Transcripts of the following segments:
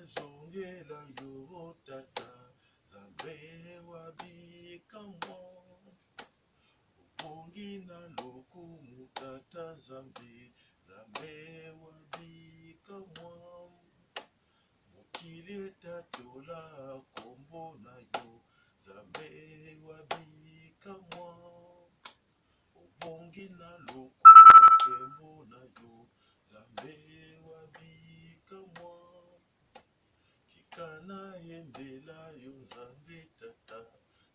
Ezongela yo tata Nzambe wa bikamwa Obongi na lokumu tata Nzambe Nzambe wa bikamwa Mokili etatola kombo na yo Nzambe wa bikamwa Obongi na lokumu nkembo na yo Nzambe wa bikamwa Tika nayembela yo Nzambe Tata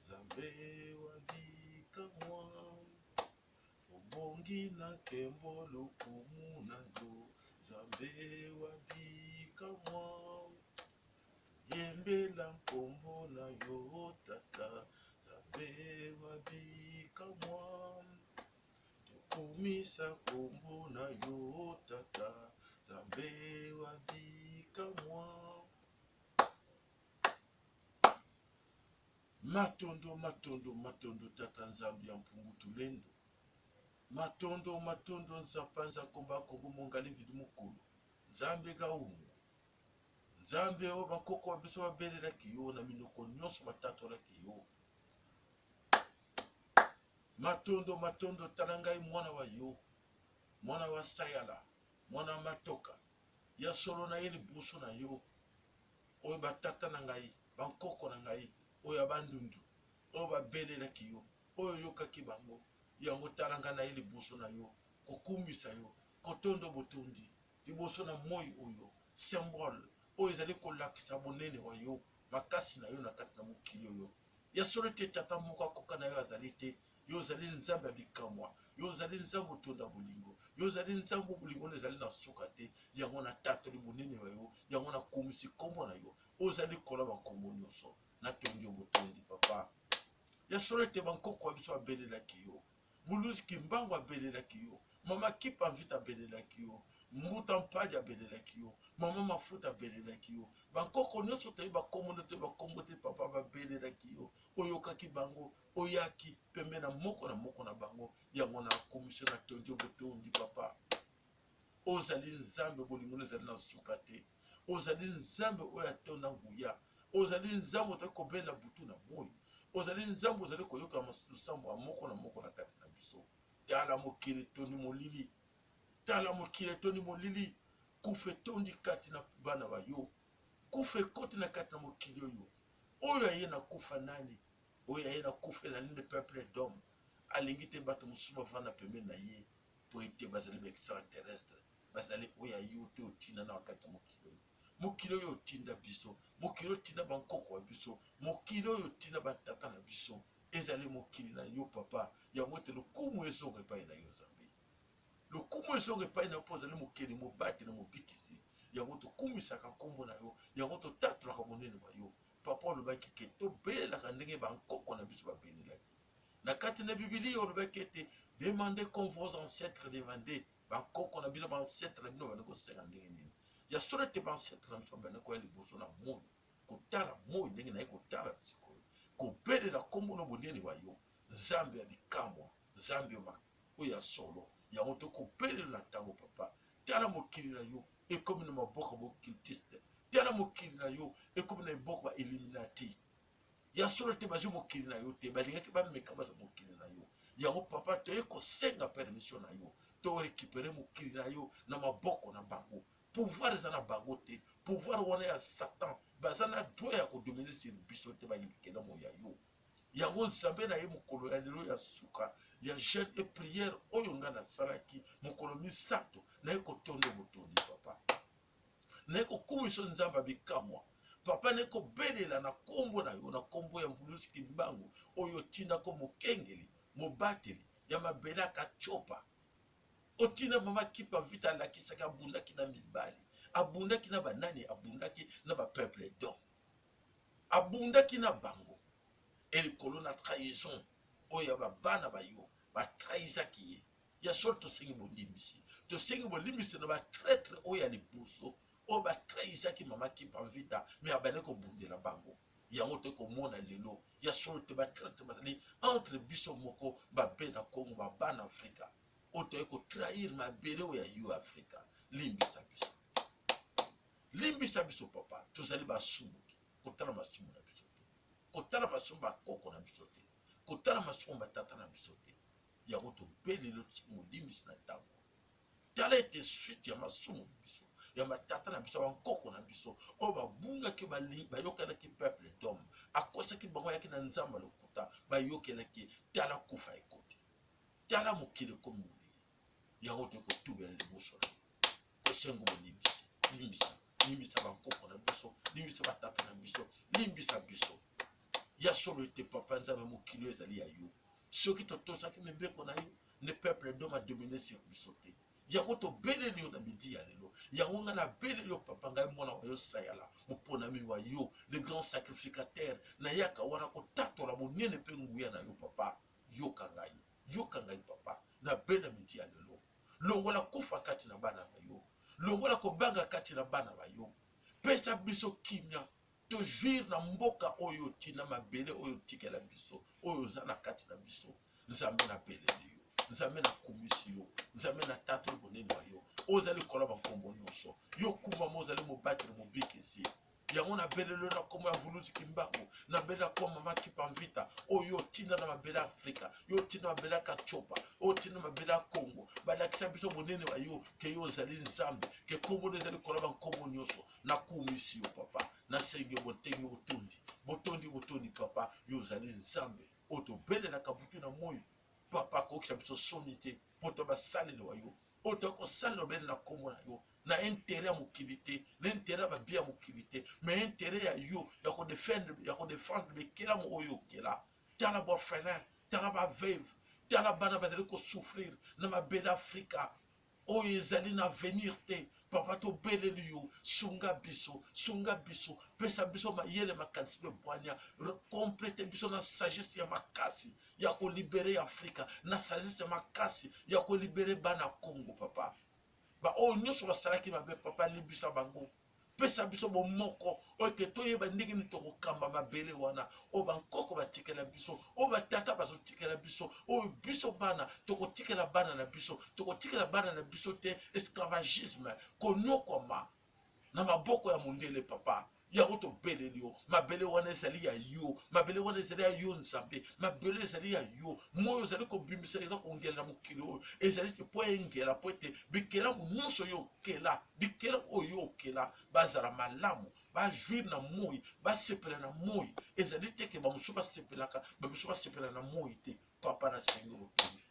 Nzambe wa bikamwa Obongi na nkembo lokumu na yo Nzambe wa bikamwa Yembela nkombo na yo Tata Nzambe wa bikamwa Tokumisa nkombo na yo Tata Nzambe wa bikamwa Matondo matondo matondo Tata Nzambe ya mpungu tulendo Matondo matondo Nzapa Nzakomba Kongo Mongali Mvidi Mukulu Nzambe Kaungu Nzambe oyo bankoko ba biso babelelaki yo na minoko nyonso batatolaki yo. Matondo matondo tala ngai mwana wa yo, mwana wa Sayala, mwana wa Matoka, ya solo na ye liboso na yo, oyo batata na ngai, bankoko na ngai, oyo ya bandundu, oyo babelelaki yo, oyo oyokaki bango, yango tala ngai na ye liboso na yo, kokumisa yo, kotondo botondi liboso na moi oyo, symbole oyo ezali kolakisa bonene wa yo, makasi na yo na kati na mokili oyo. Ya solo ete tata moko akoka na yo azali te. Yo ozali Nzambe ya bikamwa, yo ozali Nzambe otonda bolingo, yo ozali Nzambe bolingo na ezali na suka te. Yango natatoli bonene wa yo, yango nakumisi nkombo na yo, oyo ozali likolo ya bankombo nyonso. Natondi yo botondi, Papa. Ya solo ete bankoko ya biso babelelaki yo, Muluzi Kimbangu abelelaki yo, Mama Kipa Mvita abelelaki yo, Mbuta Mpadi abelelaki yo, Mama Mafuta abelelaki yo, bankoko nyonso toyeba kombo nde toyeba kombo te, papa babelelaki yo, oyokaki bango, oyaki pembe na moko na moko na bango, yango na komisio na tondi yo botondi papa. Ozali Nzambe, bolingo na ezali na suka te. Ozali Nzambe oyo atonda nguya. Ozali Nzambe ozali kobenda butu na moi. Ozali Nzambe ozali koyoka losambo ya moko na moko na kati na biso. Tala mokili etondi molili, tala mokili etondi molili, kufa etondi kati na bana ba yo, kufa ekoti na kati na mokili oyo. Oyo aye na kufa nani? Oyo aye na kufa ezali nde peuple d'homme. Alingi te bato mosusu bavanda pembeni na ye mpo ete bazali ba extraterrestre, bazali oyo ya yo te otinda na kati ya mokili oyo. Mokili oyo otinda biso, mokili oyo otinda bankoko ya biso, mokili oyo otinda batata na biso, ezali mokili na yo papa. Yango ete lokumu ezonga epai na yo Nzambe, lokumu ezonga epai na yo mpo ozali mokeli, mobateli, mobikisi. Yango tokumisaka nkombo na yo, yango totatolaka monene wa yo papa. Olobaki ke tobelelaka ndenge bankoko na biso babelelaki na kati na Bibilia. Olobaki ete demandez comme vos ancêtres demandaient, bankoko na bino, baancetre na bino bandi kosenga ndenge nini. Ya solo ete baancetre na biso bandi koya liboso na moi, kotala moi ndenge naye kotala sikoyo, kobelela nkombo na bonene wa yo, Nzambe ya bikamwa, Nzambe oyo ya solo. Yango tokobelela na ntango papa. Tala mokili na yo ekomi na maboko ya baoccultiste, tala mokili na yo ekomi na maboko ba illuminati. Ya solo te bazwi mokili na yo te, balingaki bameka bazwa mokili na yo. Yango papa, toye kosenga permission na yo to récupérer mokili na yo na maboko na bango. Pouvoir eza na bango te, pouvoir wana ya Satan, baza na droit ya kodomine sur biso te, bayibikela moya yo. Yango Nzambe na ye, mokolo ya lelo ya suka ya jeûne et prière oyo ngai nasalaki mokolo misato, naye kotondo botondi papa, naye kokumisa Nzambe abikamwa papa, naye kobelela na nkombo na yo, na nkombo ya Mvuluzi Kimbangu oyo otindako mokengeli mobateli ya mabele akatiopa. Otinda mama Kipa Vita, alakisaki, abundaki na mibali, abundaki na banani, abundaki na bapeuple d'homme, abundaki na bango elikolo na trahison oyo ya babana bayo batrahisaki ye. Ya solo tosengi bolimbisi, tosengi bolimbisi na batraitre oyo ya liboso oyo batrahisaki mama Kipa Vita, me abandi kobundela bango. Yango toyei komona lelo ya solo te batraitre bazali entre biso moko, babe na Kongo, babana Afrika oyo toyei kotrahir mabele oyo ya yo Afrika. Limbisa biso. Limbisa biso papa, tozali basumuki, kotala masumu na biso te, kotala masumu bakoko na biso te, kotala masumu batata na biso te. Yango tobeleli yo molimbisi na ntango. Tala ete suite ya masumu na biso, ya matata na biso, ya bankoko na biso oyo babungaki, bayokelaki peuple d'homme, akosaki bango, ayaki na nzambe lokuta, bayokelaki. Tala kufa ekoti, tala mokili ekomi molili. Yango toyei kotubela liboso na yo, kosengo bolimbisi. Limbisa, limbisa bankoko na biso, limbisa batata na biso, limbisa biso. Ya solo ete papa Nzambe, mokili oyo ezali ya yo. Soki totosaki mibeko na yo, nde peuple d'homme adomine sur biso te. Yango tobeleli yo na midi ya lelo. Yango ngai nabeleli yo papa, ngai mwana wa yo Sayala, moponami wa yo, le grand sacrificateur. Nayaka wana kotatola bonene mpe nguya na yo papa. Yoka ngai, yoka ngai papa, nabela midi ya lelo. Longola kufa kati na bana na yo, longola kobanga kati na bana ba yo. Pesa biso kimia, tojouir na mboka oyo otina, mabele oyo otikela biso, oyo oza na kati na biso. Nzambe, nabeleli yo, Nzambe, nakumisi yo, Nzambe, na tata bonene wa yo, oyo ozali likolo ya bankombo nyonso. Yo kumama, ozali mobateli, mobikisi. Yango nabeleli yo na nkombo ya Mvuluzi Kimbangu, nabelela ko mama Kipamvita, oyo otinda na mabele ya Afrika, yo otinda mabele ya Katiopa, oyo otinda mabele ya Kongo. Balakisa biso bonene wa yo, ke yo ozali Nzambe, ke nkombo na ezali likolo ya bankombo nyonso. Nakumisi yo papa, nasengi yo bontenge, botondi, botondi, botondi papa. Yo ozali Nzambe oyo tobelelaka butu na moi papa. Akokisa biso soni te, mpo to basaleli wa yo, oyo toyaki kosalela obele na nkombo na yo, na intérêt ya mokili te, na intérêt ya babi ya mokili te, mais intérêt ya yo, ya kodefendre, ya kodefendre bekelamu oyo okela. Tala baorphelin, tala baveuve, tala bana bazali kosouffrir na mabele Afrika oyo ezali na avenir te. Papa, tobeleli yo, sunga biso, sunga biso, pesa biso mayele, makanisi mpe bwania, complete biso na sagesse ya makasi ya kolibere Afrika, na sagesse ya makasi ya kolibere bana Kongo. Papa, baoyo nyonso basalaki mabe, papa, limbisa bango. Pesa biso bomoko oyo ete toyeba ndenge nini tokokamba mabele wana oyo bankoko batikela biso, oyo batata bazotikela biso, oyo biso bana tokotikela bana na biso. Tokotikela bana na biso te esclavagisme, konyokwama na maboko ya mondele. Papa, yango tobeleli yo. Mabele wana ezali ya yo, mabele wana ezali ya yo Nzambe, mabele ezali ya yo. Moi ozali kobimisa eza kongela na mokili oyo, ezali te mpo engela, mpo ete bikelamu nyonso yo okela, bikelamu oyo okela bazala malamu, bajouir na moi, basepela na moi. Ezali te ke bamosusu basepelaka, bamosusu basepela na moi te. Papa, nasengi botondi,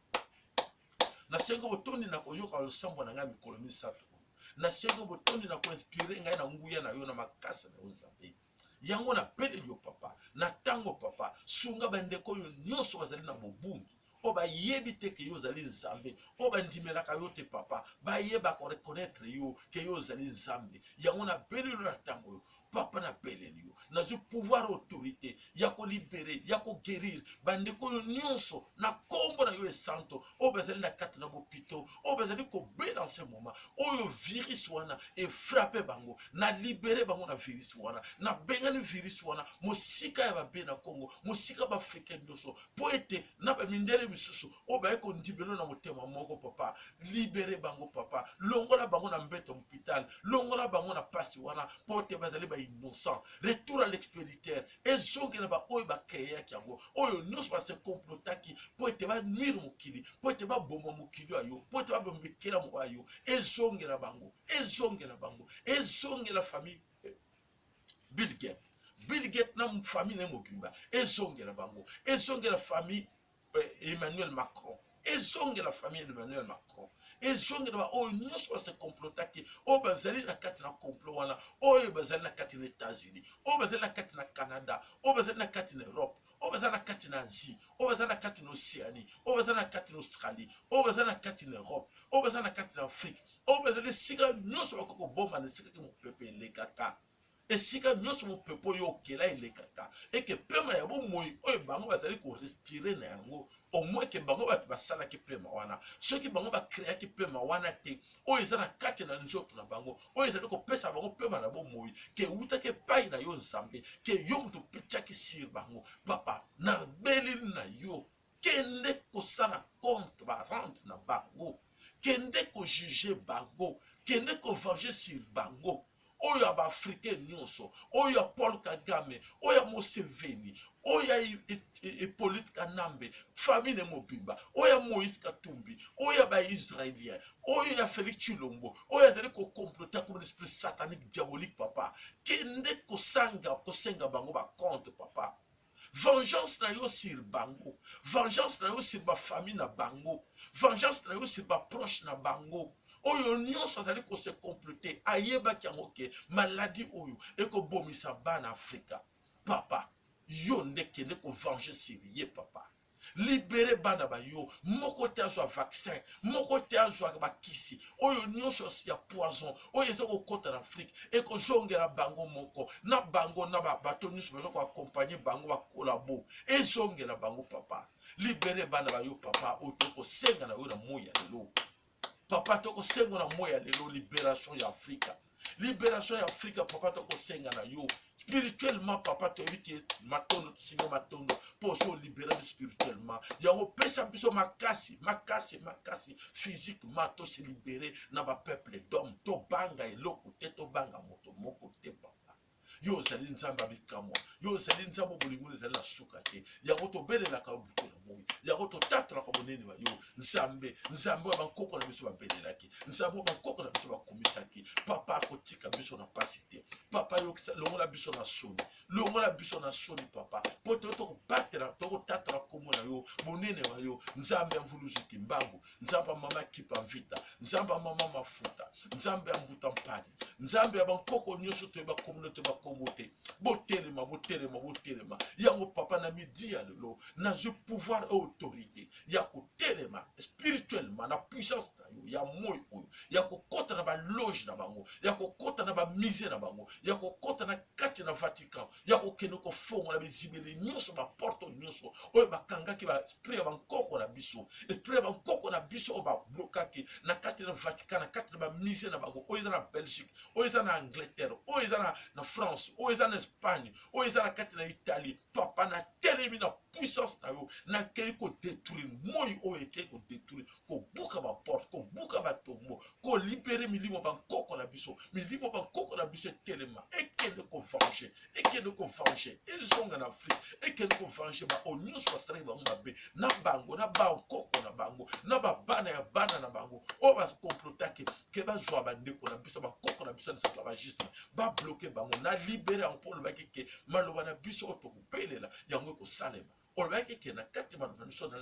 nasengi botondi na koyoka losambo na ngai mikolo misato oyo. Nasengi botondi na koinspire ngai na nguya na yo, na makasi na yo Nzambe. Yango nabeleli yo papa na ntango. Papa, sunga bandeko oyo nyonso bazali na bobungi, oyo bayebi te ke yo ozali Nzambe, oyo bandimelaka yo te. Papa, bayeba koreconnaître yo ke yo ozali Nzambe. Yango nabeleli yo na ntango oyo. Papa, nabeleli yo, nazwi pouvoir, autorité ya kolibere, ya koguérir bandeko oyo nyonso na nkombo na yo esanto, oyo bazali na kati na bopito, oyo bazali kobela en ce moment, oyo virus wana efrappe bango. Na libere bango na virus wana, nabengani virus wana mosika ya babe na Congo, mosika baafricain nyonso, mpo ete na bamindele misusu oyo baye kondimelo na motema moko. Papa, libere bango. Papa, longola bango na mbeto ya hôpital, longola bango na pasi wana, mpo te bazali bainnocent. Retour à l'expéditeur, ezongela baoyo bakreaki yango, oyo nyonso base complotaki mpo ete banuire mokili, mpo ete baboma mokili oyo yo, mpo ete baboma bikelamu oyo yo. Ezongela bango, ezongela bango, ezongela famille Bill Gates, Bill Gates na famille na ye mobimba, ezongela bango, ezongela famille Emmanuel Macron, ezongela famille Emmanuel Macron, ezongela baoyo nyonso base complotaki, oyo bazali na kati na complot wana, oyo bazali na kati na États-Unis, oyo bazali na kati na Canada, oyo bazali na kati na Europe, oyo bazali na kati na Asie, oyo bazali na kati na Océanie, oyo bazali na kati na Australie, oyo bazali na kati na Europe, oyo bazali na kati na Afrique, oyo bazali esika nyonso bakoki kobomana, esika ke mopepe elekaka, esika nyonso mopepe oyo okela elekaka, eke pema ya bomoi oyo bango bazali korespire na yango, omoi ke bango bato basalaki pema wana. Soki bango bakreaki pema wana te, oyo eza na kati na nzoto na bango, oyo ezali kopesa bango pema na bomoi, ke ewutaki epai na yo Nzambe, ke yo moto otiaki sur bango. Papa, nabeleli na yo, kende kosala compte barendre na bango, kende kojuge bango, kende kovenger sur bango. oyo ya baafricain nyonso, oyo ya Paul Kagame, oyo ya Museveni, oyo ya Hippolyte Kanambe, famille ne mobimba, oyo ya Moïse Katumbi, oyo ya baisraélien, oyo ya Félix Tshilombo, oyo azali kocomplote comme l'esprit satanique diabolique. Papa, kende kosanga kosenga bango bacompte, papa. Vengeance na yo sur bango, vengeance na yo sur bafamille na bango, vengeance na yo sur baproche na bango. Oyo nyonso azali kose complote, ayebaki yango ke maladie oyo ekobomisa bana Afrika. Papa, yo nde kende kovange sur ye. Papa, libere bana ba yo. Moko te azwa vaccin, moko te azwa bakisi oyo nyonso ya poison oyo eza kokɔta na Afrike. Ekozongela bango moko na bango na bato nyonso baza koaccompagner bango, bakolabo, ezongela bango. Papa, libere bana ba yo. Papa, oyo tokosenga na yo na moi ya lelo, papa, tokosenga na moi ya lelo libération ya Afrika, libération ya Afrika. Papa, tokosenga na yo spirituellement. Papa, toyebi ke matondo, tosinga matondo mpo oso olibérer biso spirituellement. Yango pesa biso makasi, makasi, makasi physiquement, tose libérer na bapeuple d'homme. Tobanga eloko te, tobanga moto moko te. Papa, yo ozali Nzambe ya bikamwa, yo ozali Nzambe bolingo ezali na suka te. Yango tobelelaka yo butu na moi, yango totatolaka bonene ba yo, Nzambe, Nzambe oyo bankoko na biso babelelaki, Nzambe oyo bankoko na biso bakumisaki. Papa, akotika biso na pasi te. Papa, yokisa, longola biso na soni, longola biso na soni, papa, mpo to tokobatela, tokotatola kombo na yo, bonene wa yo, Nzambe ya Mvuluzi Kimbangu, Nzambe ya mama Kipa Mvita, Nzambe ya mama Mafuta, Nzambe ya Mbuta Mpadi, Nzambe ya bankoko nyonso. Toyeba kombo te, bakombo te. Botelema, botelema, botelema. Yango papa, na midi ya lelo nazwi pouvoir et autorité ya kotelema spirituellement na puissance na yo ya moi oyo, ya kokɔta na baloge na bango, ya kokɔta na bamusée na bango, ya kokɔta na kati na Vatican, ya kokende kofongola bizibeli nyonso, baporte nyonso oyo bakangaki baesprit ya bankoko na biso, esprit ya bankoko na biso oyo bablokaki na kati na Vatican, na kati na bamusée na bango, oyo eza na Belgique, oyo eza na Angleterre, oyo eza na France, oyo eza na Espagne, oyo eza na kati na Italie. Papa, natelemi na puissance na yo, nakei kodétruire moi oyo ekei kodétruire, kobuka baporte, kobuka batombo, kolibérer milimo bankoko na biso. Milimo bankoko na biso etelema, ekende kovange, ekende kovange, ezonga na Afrique, ekende kovange baoyo nyonso basalaki bango mabe, na bango, na bankoko na bango, na babana ya bana na bango, oyo bakomplotaki ke bazwa bandeko na biso, bankoko na biso na esclavagisme, babloquer bango. Na libérer yango, mpo olobaki ke maloba na biso oyo tokobelela yango ekosalema. Olobaki ke na kati maloba na biso, na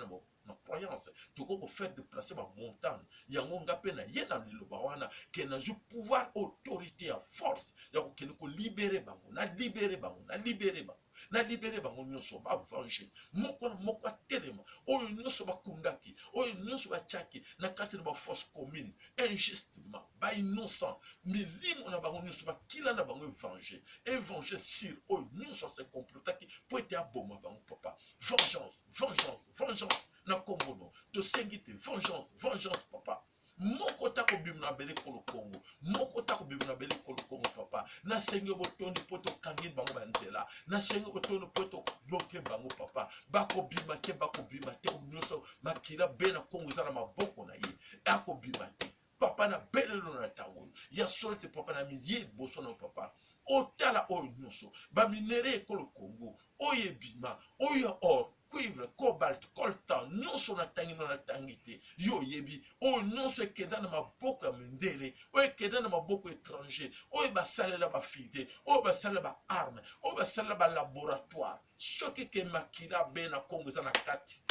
na croyance, tokoki kofaire déplacer bamontagne. Yango nga mpe na ye na liloba wana ke nazwi pouvoir, autorité ya force ya kokende kolibérer bango. Na libérer bango, na libérer bango, na libérer bango nyonso. Bavenger moko na moko, atelema. Oyo nyonso bakundaki, oyo nyonso batiaki na kati na bafosse commune injustement, bainnocent, milimo na bango nyonso, bakila na bango, evenger, evenger sur oyo nyonso ase complotaki mpo ete aboma bango. Papa, vengeance, vengeance, vengeance na nkombo no tosengi te. Vengeance, vengeance, papa. Moko ta kobima na bele kolo Kongo, moko ta kobima na bele kolo Kongo. Papa, nasengi botondi mpo tokangi bango banzela. Nasengi botondi mpo tobloquer bango. Papa, bakobima te, bakobima te. Nyonso makila be na Kongo eza na maboko na ye, akobima te. Papa, na belelo na ntango oyo ya solo te. Papa, na miye liboso na yo, papa, otala oyo nyonso baminerais ekolo Kongo oyo ebima, oyo ya or, cuivre, cobalt, coltan, nyonso natangi no natangi te, yo oyebi. Oyo nyonso ekenda na maboko ya mindele, oyo ekenda na maboko étranger, oyo basalela bafusée, oyo basalela baarme, oyo basalela balaboratoire. Soki ke makila be na Kongo eza na kati,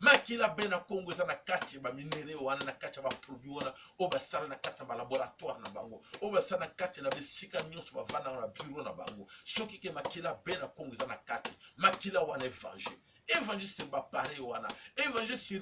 makila be na Kongo eza na kati ya baminerais wana, na kati ya baproduit wana oyo basala na kati na balaboratoire na bango, oyo basala na kati na bisika nyonso bavandaka na bureau na bango, soki ke makila be na Kongo eza na kati, makila wana evenger, evenger sur baappareil wana, evenger sur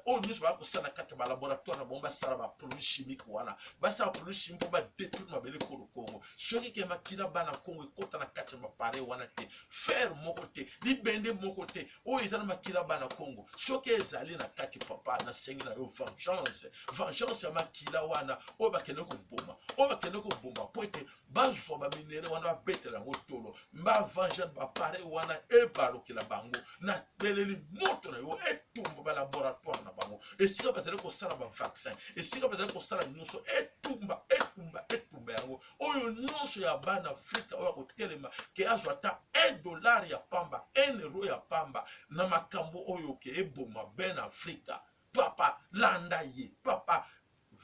oyo nyonso baya kosala na kati ya balaboratoire na bango, basala baproduit chimique wana, basala produit chimique mpo badétruire mabele ekolo Kongo. Soki ke makila bana Kongo ekɔta na kati ya baappareil wana te, fer moko te, libende moko te oyo eza na makila bana Kongo, soki ezali na kati, papa, nasengi na yo vengeance, vengeance ya makila wana oyo bakende koboma, oyo bakende koboma mpo ete bazwa baminerais wana, babetela yango tolo. Bavenger baappareil wana, ebalukela bango. Nabeleli moto na yo etumba balaboratoire na bango, esika bazali kosala bavaccin, esika bazali kosala nyonso. Etumba, etumba, etumba. koyamba yango. Oyo nyonso ya bana Afrika oyo akotelema ke azwa ata 1 dollar ya pamba, 1 euro ya pamba na makambo oyo ke eboma bena Afrika, papa landa ye, papa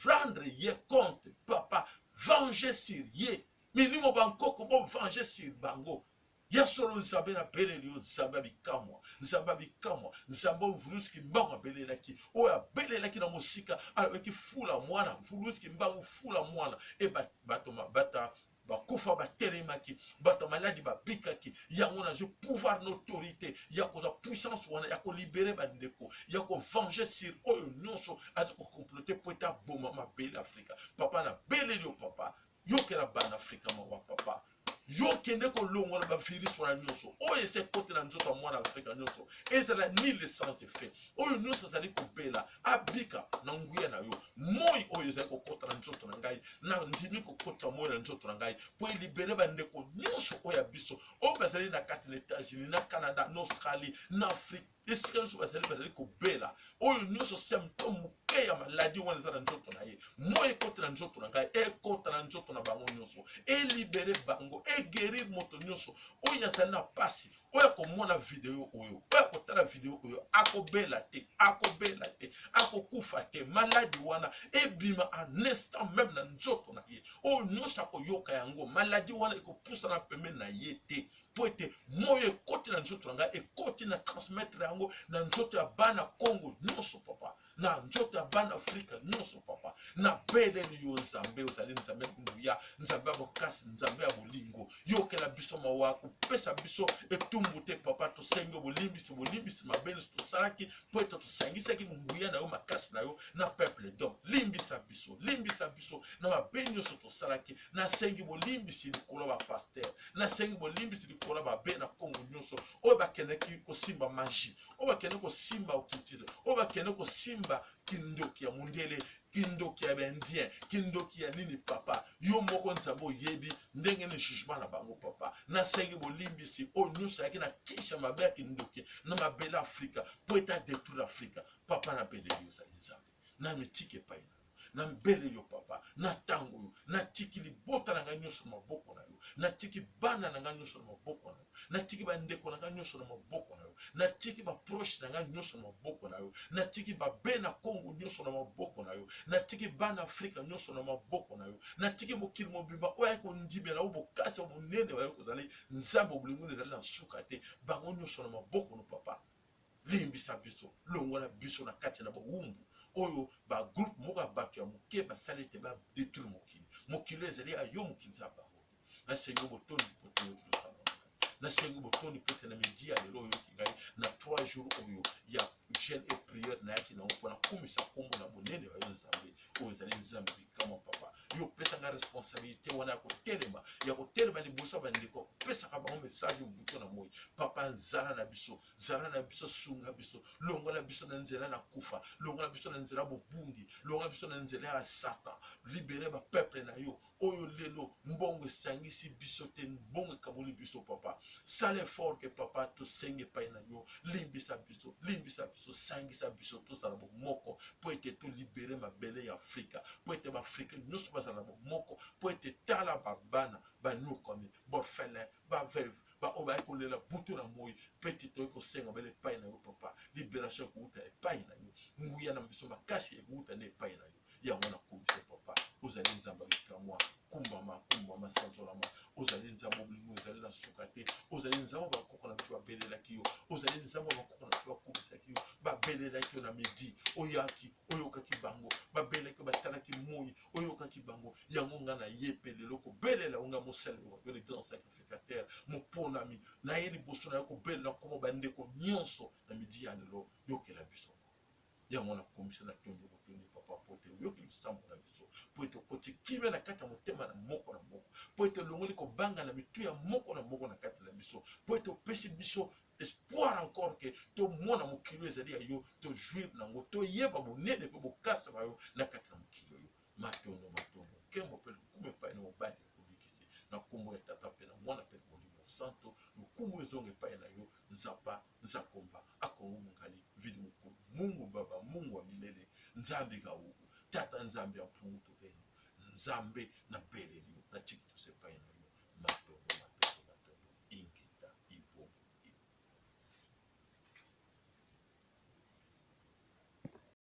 rendre ye compte, papa venger sur ye. Milimo bankoko bo venger sur bango. Ya solo Nzambe, nabeleli yo, Nzambe ya bikamwa, Nzambe ya bikamwa, Nzambe oyo Mvuluzi Kimbangu abelelaki, oyo abelelaki na mosika, alobaki fula mwana, Mvuluzi Kimbangu fula mwana. E bato mabata bakufa batelemaki, bato ya maladi babikaki. Yango nazwi pouvoir na autorité ya kozwa puissance wana ya kolibere bandeko, ya kovange sur oyo nyonso aza kokomplote mpo ete aboma mabele Afrika. Papa, nabeleli yo papa, yokela bana Afrika mawa papa. Yo kende kolongola bavirus wana nyonso oyo esi ekoti na nzoto ya mwana Afrika nyonso, ezala nile sans effet. Oyo nyonso azali kobela abika na nguya na yo. Moi oyo ezali kokota na nzoto na ngai, na ndimi kokota moi na nzoto na ngai mpo elibere bandeko nyonso oyo ya biso oyo bazali na kati na États-Unis, na Canada, na Australie, na Afrique, esika nyonso bazali, bazali kobela. Oyo nyonso symptôme moke ya maladi wana eza na nzoto na ye, moi ekota na nzoto na ngai, ekota na nzoto na bango nyonso, elibere bango, eguérir moto nyonso oyo azali na pasi. Oyo akomona video oyo, oyo akotala video oyo, akobela te, akobela te, akokufa te. Maladi wana ebima en instant même na nzoto na ye. Oyo nyonso akoyoka yango, maladi wana ekopusana pembeni na ye te, mpo ete moyo ekoti na nzoto na ngai, ekoti na transmettre yango na nzoto ya bana Kongo nyonso papa, na nzoto ya bana Afrika nyonso papa. Nabeleli yo Nzambe, ozali Nzambe ya nguya, Nzambe ya bokasi, Nzambe ya bolingo. Yokela biso mawa, kopesa biso etumbu te papa. Tosengi bolimbisi, bolimbisi mabe nyonso tosalaki, mpo ete tosangisaki nguya na yo, makasi na yo na peuple. Donc limbisa biso, limbisa biso na mabe nyonso tosalaki. Nasengi bolimbisi likolo ya bapaster, nasengi bolimbisi likolo ya babe na Kongo nyonso oyo bakendaki kosimba magie, oyo bakende kosimba okitire, oyo bakende kosimba kindoki ya mondele, kindoki ya baindien, kindoki ya nini papa. Yo moko Nzambe oyebi ndenge ni jugement na bango papa. Nasengi bolimbisi oyo nyonso ayaki na kisi ya mabe ya kindoki na mabele Afrika mpo ete adetruire Afrika papa. Nabeleli, ozali Nzambe, na mitiki epai na yo, nambeleli yo papa. Na ntango oyo natiki libota na ngai nyonso na maboko na yo, natiki bana na ngai nyonso na maboko na yo, natiki bandeko na ngai nyonso na maboko na yo, natiki baproche na ngai nyonso na maboko na yo, natiki babe na Kongo nyonso na maboko na yo, natiki bana Afrika nyonso na maboko na yo, natiki mokili mobimba oyo ayaki kondimela yo bokasi ya monene bayo kozali Nzambe bolingo ezali na suka te, bango nyonso na maboko no papa. Limbisa biso, longola biso na kati na bowumbu oyo bagroupe moko ya bato ya moke basali ete badetruire mokili. Mokili ezali ya yo, mokili eza bango te. Nasengi botondi mpo te oyoki losambo na ngai. Nasengi botondi mpo te na midi ya lelo oyoki ngai na 3 jours oyo ya jeûne et prière nayaki nango mpo nakumisa nkombo na bonene ya yo Nzambe oyo ezali Nzambe bikamwa papa. Yo opesa ngai responsabilité wana ya kotelema, ya kotelema liboso ya bandeko, kopesaka bango message mobutu na moi papa. Nzala na biso, zala na biso, sunga biso, longola biso na nzela na kufa, longola biso na nzela bobungi, longola biso na nzela ya Satan. Libere bapeuple na yo oyo lelo mbongo esangisi biso te, mbongo ekaboli biso papa. Sala effort ke papa, tosenge epai na yo, limbisa biso, limbisa biso, sangisa biso, tozala bomoko mpo ete tolibere mabele ya Afrika, mpo ete baafrika nyonso bazala na bomoko, mpo ete tala babana banyokwami, baorphelin, baveuve, baoyo bayaki kolela butu na moi, mpe ete toyei kosenga bele epai na yo papa. Liberation ekowuta epai na yo, nguya na biso makasi ekowuta nde epai na yo. Yango nakomisa papa, ozali Nzambe bikamwa. Kumbama, kumbama, sanzolama. Ozali Nzambe bolingo ezali na suka te. Ozali Nzambe bakoko na biso babelelaki yo. Ozali Nzambe bakoko na biso bakumisaki yo, babelelaki yo na midi, oyaki, oyokaki bango. Babelelaki, batalaki moi, oyokaki bango. Yango nga na ye mpe lelo kobelela yo, nga mosali yo, le grand sacrificateur moponami, naye liboso na yo kobelela koma bandeko nyonso na midi ya lelo. Yokela biso. Yango nakomisa na tondi botondi papa, mpo te oyoki losambo na biso, mpo ete okoti kimia na kati ya motema na moko na moko, mpo ete olongoli kobanga na mitu ya moko na moko na kati na biso, mpo ete opesi biso espoir encore ke tomona mokili oyo ezali ya yo, tojouir nango, toyeba bonene mpe bokasa ba yo na kati na mokili oyo. Matondo, matondo, nkembo mpe lokumu epai na mobali kobikisi, na nkombo ya Tata mpe na Mwana mpe na Molimo Santo. Lokumu ezonga epai na yo, Nzapa Nzakomba Akongo Mongali Vidi Mokolo, Mungu Baba, Mungu wa milele, Nzambe Kauku, Tata Nzambe ya Mpungu Tolendo. Nzambe, nabeleli yo.